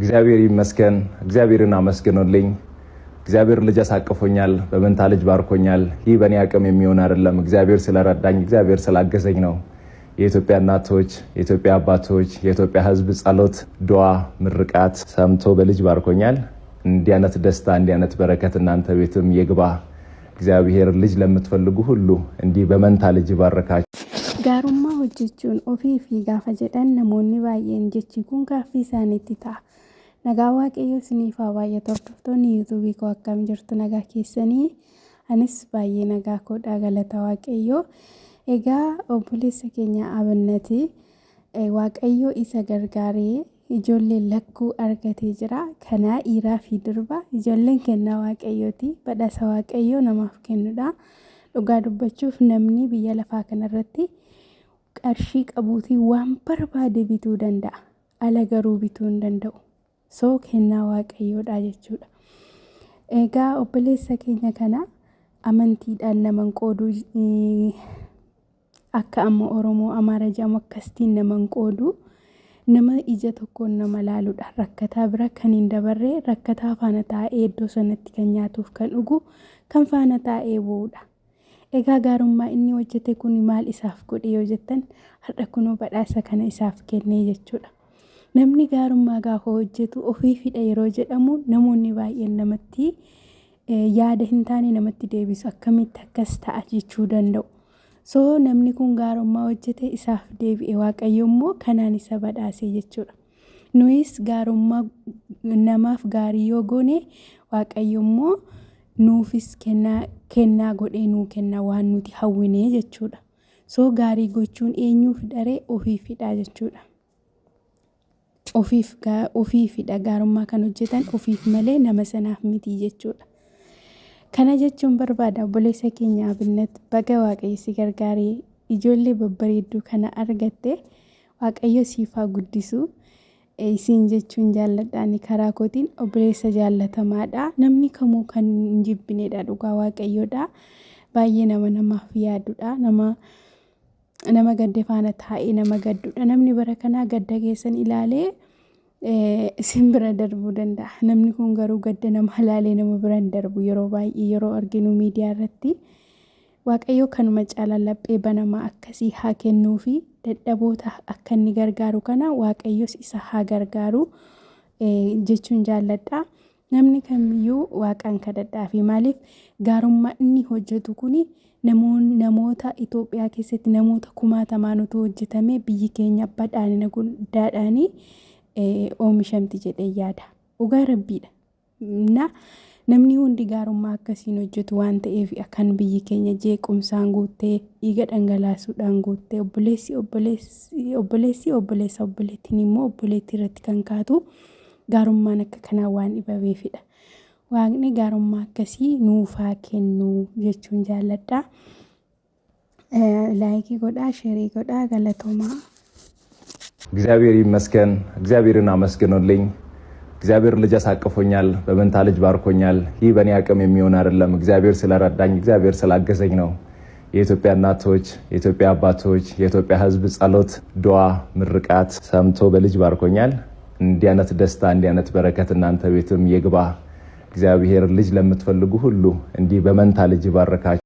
እግዚአብሔር ይመስገን። እግዚአብሔርን አመስግኑልኝ። እግዚአብሔር ልጅ አሳቅፎኛል፣ በመንታ ልጅ ባርኮኛል። ይህ በእኔ አቅም የሚሆን አይደለም። እግዚአብሔር ስለረዳኝ፣ እግዚአብሔር ስላገዘኝ ነው። የኢትዮጵያ እናቶች፣ የኢትዮጵያ አባቶች፣ የኢትዮጵያ ሕዝብ ጸሎት፣ ዱዓ፣ ምርቃት ሰምቶ በልጅ ባርኮኛል። እንዲህ አይነት ደስታ፣ እንዲህ አይነት በረከት እናንተ ቤትም ይግባ። እግዚአብሔር ልጅ ለምትፈልጉ ሁሉ እንዲህ በመንታ ልጅ ይባርካችሁ። Gaarummaa hojjechuun ofiifi gaafa jedhan namoonni baay'een jechi kun gaaffii isaaniitti ta'a. Nagaa Waaqayyoo isiniif haa baay'atu, hordoftoonni YouTubeii koo, akkam jirtu? Nagaa keessanii? Anis baay'ee nagaa koodhaa, galata Waaqayyoo. Egaa obboleessa keenya Abinnatii Waaqayyoo isa gargaaree ijoollee lakkuu argatee jira. Kanaa dhiiraa fi durba. Ijoolleen kennaa Waaqayyooti. Badhaasa Waaqayyoo namaaf kennudha. Dhugaa dubbachuuf, namni biyya lafaa kanarratti qarshii qabuutiin waan barbaade bituu danda'a. Ala garuu bituu hin danda'u. So kennaa Waaqayyoodha jechuudha. Egaa obboleessa keenya kana amantiidhaan naman qooduu, akka amma Oromoo, Amaara jedhamu akkasitiin naman qoodu, nama ija tokkoon nama laaludha. Rakkataa bira kan hin dabarre, rakkataa faana taa'ee iddoo sanatti kan nyaatuuf kan dhugu, kan faana taa'ee bu'uudha. Egaa gaarummaa inni hojjete kun maal isaaf godhe yoo jettan, har'a kunoo badhaasa kana isaaf kennee jechuudha. Namni gaarummaa gaafa hojjetu ofiifidha yeroo jedhamu, namoonni baay'een namatti yaada hin taane namatti deebisu, akkamitti akkas ta'a jechuu danda'u. So namni kun gaarummaa hojjete, isaaf deebi'e, Waaqayyo immoo kanaan isa badhaase jechuudha. Nuyis gaarummaa namaaf gaarii yoo goone, Waaqayyo immoo nuufis kennaa kennaa godhee nuu kenna waan nuti hawwine jechuudha. So gaarii gochuun eenyuuf daree? Ofiifidha jechuudha. Ofiif ofiifidha, gaarummaa kan hojjetan ofiif malee nama sanaaf miti jechuudha. Kana jechuun barbaada. Obboleessa keenya Abinnat, baga Waaqayyo si gargaaree ijoollee babbareedduu kana argatte. Waaqayyo siif haa guddisu. Isiin jechuun jaalladha. Karaa kootiin obboleessa jaallatamaadha. Namni kamuu kan hin jibbinedha, dhugaa Waaqayyoodha. Baay'ee nama namaaf yaadudha. Nama gadde faana taa'ee nama gaddudha. Namni bara kanaa gadda keessan ilaalee isin bira darbuu danda'a. Namni kun garuu gadda nama ilaalee nama bira hin darbu, yeroo baay'ee yeroo arginu miidiyaa irratti. Waaqayyo kanuma caalaa laphee banamaa akkasii haa kennuufi, dadhaboota akka inni gargaaru kana Waaqayyos isa haa gargaaru jechuun jaalladha. Namni kamiyyuu Waaqaan kadhadhaafi. Maaliif? Gaarummaa inni hojjetu kuni namoota Itoophiyaa keessatti namoota kumaatamaan utuu hojjetame, biyyi keenya badhaadhina guddaadhaan oomishamti jedhee yaada. Dhugaa Rabbiidha. Na namni hundi gaarummaa akkasiin hojjetu waan ta'eef, kan biyyi keenya jeequmsaan guuttee, dhiiga dhangalaasuudhaan guuttee, obboleessi obboleessi obboleessa, obboleettiin immoo obboleettii irratti kan kaatu, gaarummaan akka kanaa waan dhibameefidha. Waaqni gaarummaa akkasii nuuf haa kennu jechuun jaalladha. Likeii godhaa, shareii godhaa, galatoomaa. እግዚአብሔር ይመስገን። እግዚአብሔርን አመስግኑልኝ። እግዚአብሔር ልጅ አሳቅፎኛል፣ በመንታ ልጅ ባርኮኛል። ይህ በእኔ አቅም የሚሆን አይደለም። እግዚአብሔር ስለረዳኝ፣ እግዚአብሔር ስላገዘኝ ነው። የኢትዮጵያ እናቶች፣ የኢትዮጵያ አባቶች፣ የኢትዮጵያ ሕዝብ ጸሎት፣ ዱዓ፣ ምርቃት ሰምቶ በልጅ ባርኮኛል። እንዲህ አይነት ደስታ፣ እንዲህ አይነት በረከት እናንተ ቤትም ይግባ። እግዚአብሔር ልጅ ለምትፈልጉ ሁሉ እንዲህ በመንታ ልጅ ይባርካችሁ።